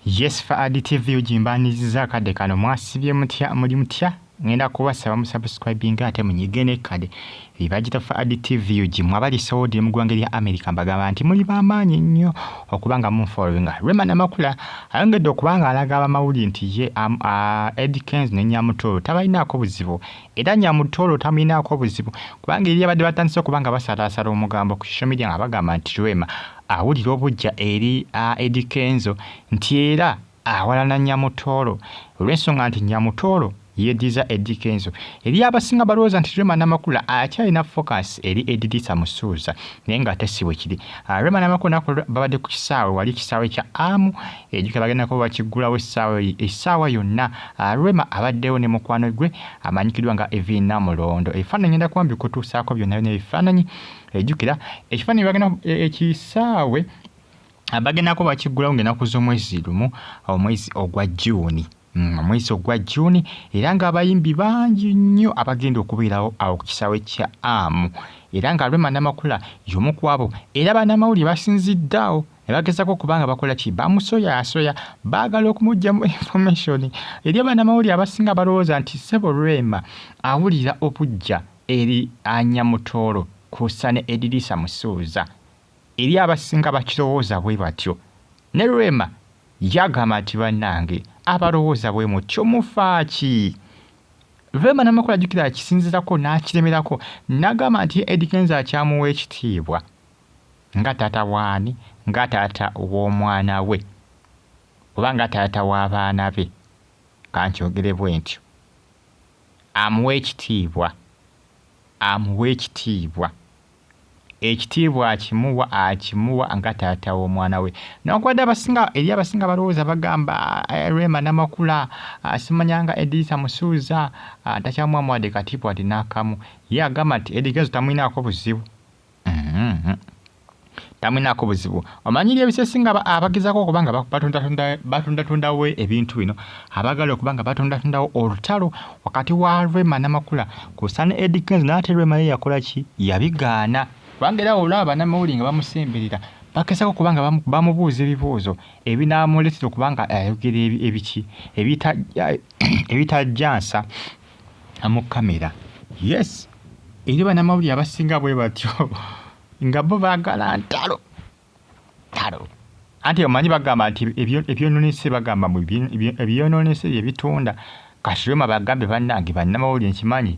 Yes Faadi TV ugimbaniriza akadde kano mwasibye mutya muli mutya ngenda kubasaba mu subscribing ate munyige n'ekkade ebagita Faadi TV UG mwabali Saudi mu ggwanga lya America mbagamba nti muli b'amaanyi nnyo okuba nga munfollowinga. Rema Namakula ayongedde okuba nga alaga abamawulire nti ye Eddy Kenzo ne Nyamutoolo tabalinaako buzibu era Nyamutoolo tamulinaako buzibu kubanga eri abadde batandise okuba nga basalaasala omugambo ku social media nga bagamba nti Rema awulira obuggya eri Eddy Kenzo nti era awalana Nyamutoolo olw'ensonga nti Nyamutoolo yeddiza Eddy Kenzo. Eri abasinga balowooza nti Rema Namakula akyalina focus eri Edirisa Musuuza naye ng'ate si bwe kiri. Rema Namakula naku babadde ku kisaawe wali ekisaawe kya Amu ejjukira bagenda kuba bakiggulawo essaawa yonna. Rema abaddewo ne mukwano gwe amanyikiddwa nga Evelyn Namulondo. Ebifaananyi ngenda kuba mbikutuusaako byonna byonna ebifaananyi ejjukira ekifaananyi bagenda ekisaawe bagendako bakiggulawo ng'ennaku z'omwezi lumu omwezi ogwa June. Omwezi ogwa June era ng'abayimbi bangi nnyo abagenda okubeerawo awo ku kisaawe kya Amu era nga Rema Namakula y'omu ku abo era bannamawulire basinzidde awo ne bagezaako okuba nga bakola ki bamusoyaasoya baagala okumuggyamu information eri bannamawulire abasinga balowooza nti ssebo Rema awulira obuggya eri Nyamutoolo kw'ossa ne Edirisa Musuuza eri abasinga bakirowooza bwe batyo ne Rema yagamba nti bannange abalowooza bwe mutyo mufa ki? Rema Namakula ajjukira akisinziirako n'akiremerako n'agamba nti Eddy Kenzo akyamuwa ekitiibwa nga taata w'ani nga taata w'omwana we oba nga taata w'abaana be kankyogere bwe ntyo amuwa ekitiibwa amuwa ekitiibwa ekitiibwa akimuwa akimuwa nga taata w'omwana we newankubadde abasinga eri abasinga balowooza bagamba Rema Namakula simanyanga Edirisa Musuuza takyamuwa wadde katiibwa wadde n'akamu ye agamba nti Eddy Kenzo tamulinaako buzibu tamulinaako buzibu omanyiri ebisesinga abagezaako okuba nga batundatundawo ebintu bino abaagala okuba nga batundatundawo olutalo wakati wa Rema Namakula kw'ossa ne Eddy Kenzo n'ate Rema ye yakola ki yabigaana kubanga era olaba bannamawulire nga bamusemberera bagezaako okuba nga bamubuuza ebibuuzo ebinaamuleetera okuba nga ayogera ebiki ebitajjansa mu kamera yes eri bannamawulire abasinga bwe batyo nga bo baagala ntalo ntalo anti omanyi bagamba nti ebyononese bagamba mbu ebyononese bye bitunda kati Rema bagambe bannange bannamawulire nkimanyi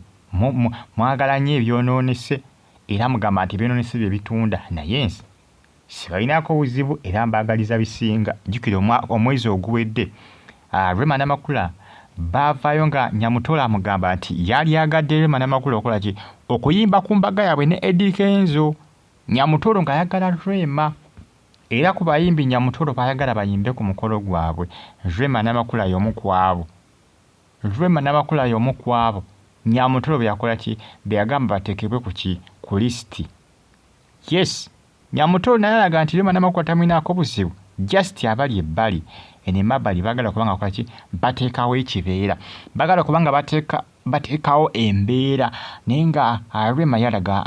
mwagala nnyo ebyononese era mugamba nti ebyononese bye bitunda naye ensi sibalinaako buzibu era mbaagaliza bisinga jjukira omwezi oguwedde Rema Namakula baavaayo nga Nyamutoolo amugamba nti yali agadde Rema Namakula okukola ki okuyimba ku mbaga yaabwe ne Eddy Kenzo Nyamutoolo ng'ayagala Rema era ku bayimbi Nyamutoolo b'ayagala bayimbe ku mukolo gwabwe Rema Namakula y'omu ku abo Rema Namakula y'omu ku abo Nyamutoolo be yakola ki be yagamba bateekebwe ku ki ku lisiti yes Nyamutoolo naye alaga nti Rema Namakula tamulinaako buzibu just abali ebbali eno emabbali baagala kuba nga bakola ki bateekawo ekibeera baagala kuba nga bateeka bateekawo embeera naye nga Rema yalaga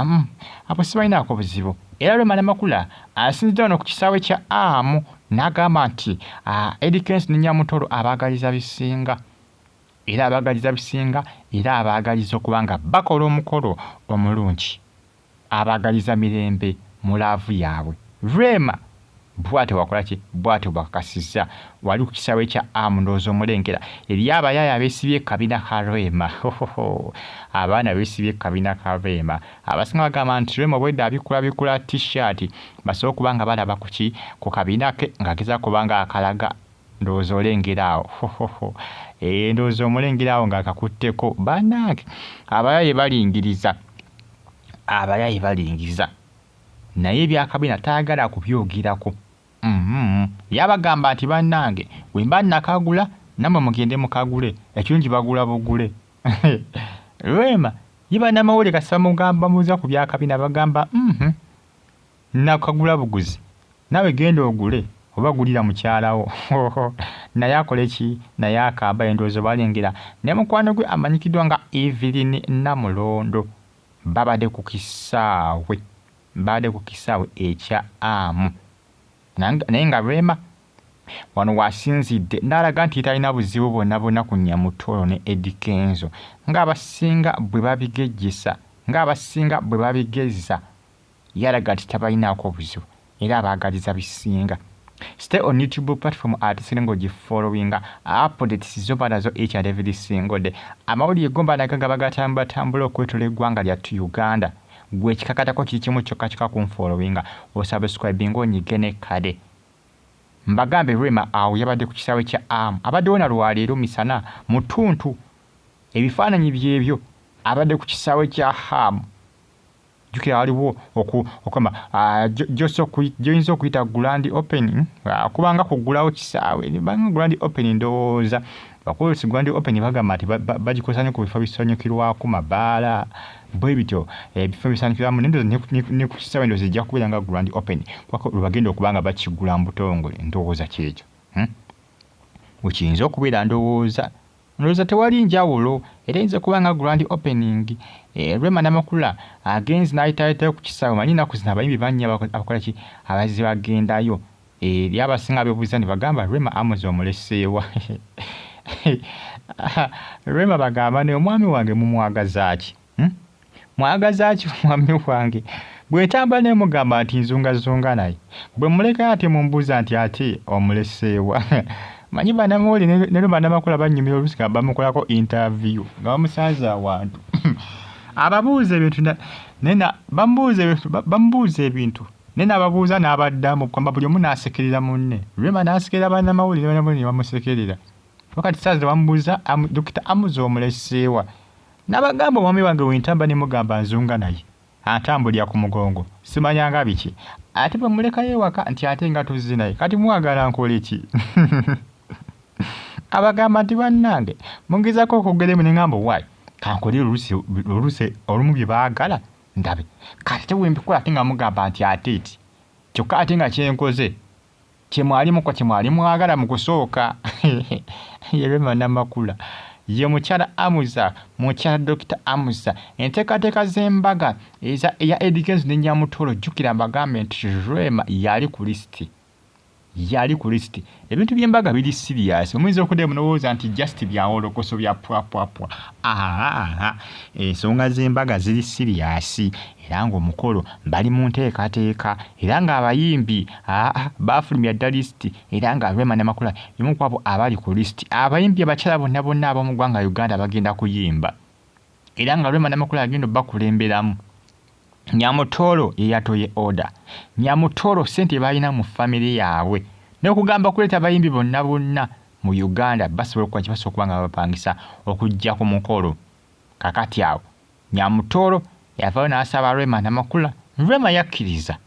abo sibalinaako buzibu era Rema Namakula asinzidde wano ku kisaawe kya Amu n'agamba nti Eddy Kenzo ne Nyamutoolo abaagaliza bisinga era abaagaliza bisinga era abaagaliza okuba nga bakola omukolo omulungi abaagaliza mirembe mu laavu yaabwe. Rema bwatyo bwakola ki bwatyo bwakakasizza wali ku kisaawe kya Amu ndowooza omulengera eriyo abayaaye abeesibye kabina ka Rema abaana beesibye kabina ka Rema abasinga bagamba nti Rema obwedda abikula bikula t-shirt basobole okuba nga balaba ku ki ku kabina ke ng'agezaako kuba nga akalaga ndowooza olengera awo ndowooza omulengera awo ng'akakutteko bannange abayaaye balingiriza abayaaye balingiza naye ebyakabina tayagala kubyogerako yabagamba nti bannange bwe mba nakagula nammwe mugende mukagule ekirungi bagula bugule Rema ye bannamawulire kasita bamugamba bamubuuza ku byakabina bagamba nakagula buguzi naawe genda ogule oba gulira mukyalawo naye akole ki naye akamba endowooza balengera ne mukwano gwe amanyikiddwa nga Evelyn Namulondo babadde ku kisaawe babadde ku kisaawe ekya Amu naye nga Rema Wano w'asinzidde n'alaga nti talina buzibu bwonna bwonna ku Nyamutoro ne Eddy Kenzo ng'abasinga bwe babigejjesa ng'abasinga bwe babigezza yalaga nti tabalinaako buzibu era abaagaliza bisinga. Stay on YouTube platform ate sire ng'ogifollowinga updates zo mba nazo each and every single day. Amawulire go mba naga gaba gatambulatambula okwetola eggwanga lyattu Uganda. Gwe ekikakatako kiri kimu kyokka kyokka kunfollowinga osubscribinga onyige ne kade. Mbagambe Rema awo yabadde ku kisaawe kya Am abaddewo na lwaleero misana mu ttuntu ebifaananyi byebyo abadde ku kisaawe kya Ham jjukira waliwo okoma gyoyinza okuyita grand opening kubanga kuggulawo kisaawe banga grand opening ndowooza bakozesa grand opening bagamba nti bagikozesa nnyo ku bifo bisanyukirwako mabaala bwe bityo ebifo ebisanyukirwamu ne ku kisaawe ndowooza ejja kubeera nga grand open kubako lwe bagenda okuba nga bakiggula mu butongole ndowooza kyekyo hmm? Wekiyinza okubeera ndowooza ndowooza tewali njawulo era eyinza okuba nga grand opening eh, Rema Namakula agenze n'ayitaayitayo ku kisaawe manyi ennaku zino abayimbi bangi abakola ki abazze bagendayo eri abasinga bebuuza ne bagamba Rema Amuzi omuleseewa Rema bagamba ne omwami wange mumwagazaaki hmm? Mwagaza ki omwami wange? Bwe ntambula ne mugamba nti nzungazunga naye, bwe mmulekayo ate mumbuuza nti ate omulese wa? Manyi bannamawulire ne lwe bannamakula bannyumira oluusi nga bamukolako interview nga bamusanze awantu ababuuza ebintu naye bamubuuza ebintu bamubuuza ebintu naye n'ababuuza n'abaddamu kwamba buli omu n'asekerera munne. Rema n'asekerera bannamawulire bannamawulire ne bamusekerera. Wakati saazi bamubuuza Dokita Amuza omulese wa? Nabagamba omwami wange wentamba ne mugamba nzunga naye antambulira ku mugongo simanyanga biki ate bwe mulekayo ewaka nti ate nga tuzze naye kati mwagala nkole ki abagamba nti bannange mugezako okwogera emu ne ngamba why kankole oluusi olumu bye baagala ndabe kati ate bwembikola ate nga mugamba nti ate eti kyokka ate nga kyenkoze Kye mwali mukola kye mwali mwagala mu kusooka. Ye Rema Namakula. Ye mukyala Amuza, mukyala Dokita Amuza. Enteekateeka z'embaga eza eya Eddy Kenzo ne Nyamutoro jjukira mbagambe nti Rema yali ku lisiti. Yali ku lisiti. Ebintu by'embaga biri serious. Muyinza okudda mulowooza nti just bya wolokoso bya pwapwapwa. Aha, ensonga z'embaga ziri serious. Era ng'omukolo bali mu nteekateeka era ng'abayimbi aa baafulumya dda lisiti era nga Rema Namakula y'omu ku abo abali ku lisiti. Abayimbi abakyala bonna bonna ab'omu ggwanga Uganda bagenda kuyimba era nga Rema Namakula agenda obakulemberamu. Nyamutoro ye yatoye order. Nyamutoro ssente balina mu famire yaabwe n'okugamba kuleeta abayimbi bonna bonna mu Uganda basobola okukola kye basobola okuba nga babapangisa okujja ku mukolo. Kakati awo Nyamutoro yavaayo n'asaba Rema Namakula, Rema yakkiriza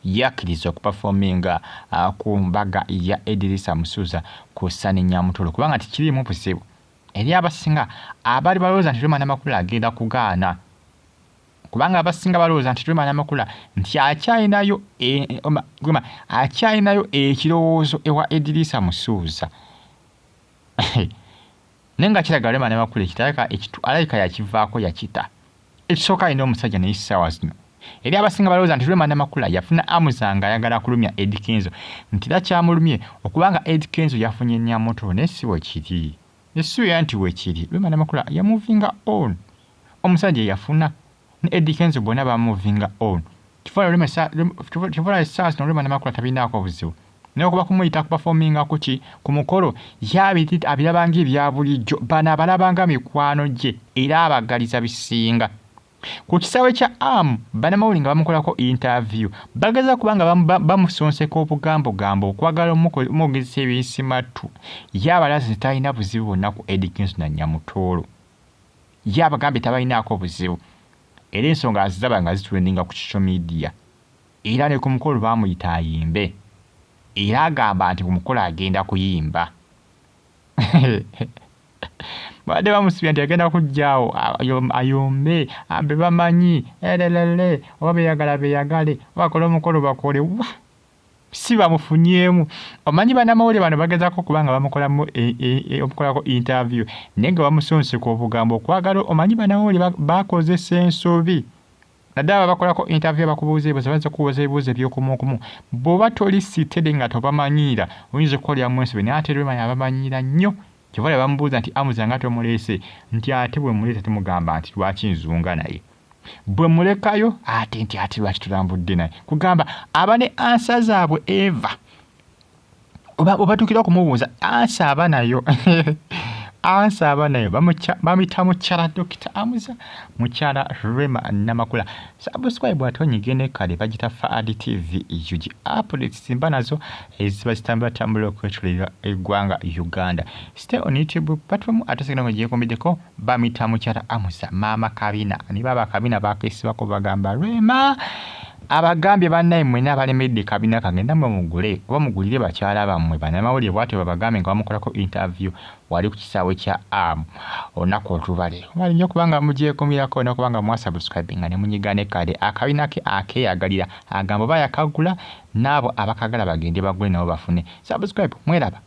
yakkiriza okupafominga uh, ku mbaga ya Edirisa Musuuza ku Sani Nyamutoro kubanga tekiriimu buzibu eri abasinga abaali balowooza nti Rema Namakula agenda kugaana kubanga abasinga balowooza nti Rema Namakula nti akyalinayo e, akyalinayo ekirowoozo ewa Edirisa Musuuza Naye nga kiraga Rema Namakula ekitalaka ekitu alabika yakivaako yakita. Ekisooka alina omusajja naye ssaawa zino. Eri abasinga balowooza nti Rema Namakula yafuna Amuza nga ayagala kulumya Eddy Kenzo nti era kyamulumye okuba nga Eddy Kenzo yafunye Nyamuto naye si bwekiri. Essuubira nti wekiri Rema Namakula yamuvinga on omusajja yafuna ne Eddy Kenzo bonna bamuvinga on. Kyova olaba essaawa zino Rema Namakula tabirinaako buzibu newakuba kumuyita kupafominga kuki ku mukolo ye abiraba nga ebya bulijjo bano abalaba nga mikwano gye era abagaliza bisinga. Ku kisaawe kya Am bannamawulire nga bamukolako interview bageza kuba nga bamusonseka obugambogambo okwagala omwogezesa ebinsimattu ye abalaze nti talina buzibu bwonna ku Eddy Kenzo na Nyamutooro ye abagambye tabalinaako buzibu era ensonga aziraba nga zitrendinga ku social media. Era ne ku mukolo baamuyita ayimbe era agamba nti ku mukolo agenda kuyimba. Babadde bamusibya nti agenda kujja awo ayombe be bamanyi ererere oba beeyagala beeyagale oba bakole omukolo bakole wa si bamufunyeemu. Omanyi bannamawulire bano bagezaako okuba nga bamukolamu e, e, e, omukolako interview naye nga bamusonseka obugambo okwagala omanyi bannamawulire bakozesa ensobi. Naddala babakolako interview, bakubuuza ebibuuzo, bayinza okukubuuza ebibuuzo eby'okumuokumu. Bw'oba toli sitede nga tobamanyiira, oyinza okukoleramu ensobi, naye ate Rema yabamanyiira nnyo. Kyova olaba bamubuuza nti Amuza nga tomuleese, nti ate bwe muleeta tumugamba nti lwaki nzunga naye, bwe mulekayo ate nti ate lwaki tulambudde naye. Kugamba aba ne ansa zaabwe eva obatuukira okumubuuza ansa aba nayo, ansa aba nayo. Bamuyita mukyala Dokita Amuza, mukyala Rema Namakula. Subscribe ate onyige ne kale bagita Faad TV UG. Updates mba nazo eziba zitambulatambula okwetolera eggwanga Uganda. Stay on YouTube platform ate segenda nga gyekomeddeko. Bamuyita mukyala Amuza, maama Kabina ne baaba Kabina bakesibako, bagamba Rema abagambye bannaye mwenna abalemedde kabina kange, nammwe mugule oba mugulire bakyala bammwe. Bannamawulire bwatyo babagambe nga bamukolako interview wali ku kisaawe kya am olunaku olubale. Mwali nnyo kubanga mugyekomerako nokubanga mwasubscribinga ne munyiga ne kale akabina ke akeeyagalira, agamba oba yakagula n'abo abakagala bagende bagule nabo bafune. Subscribe, mweraba.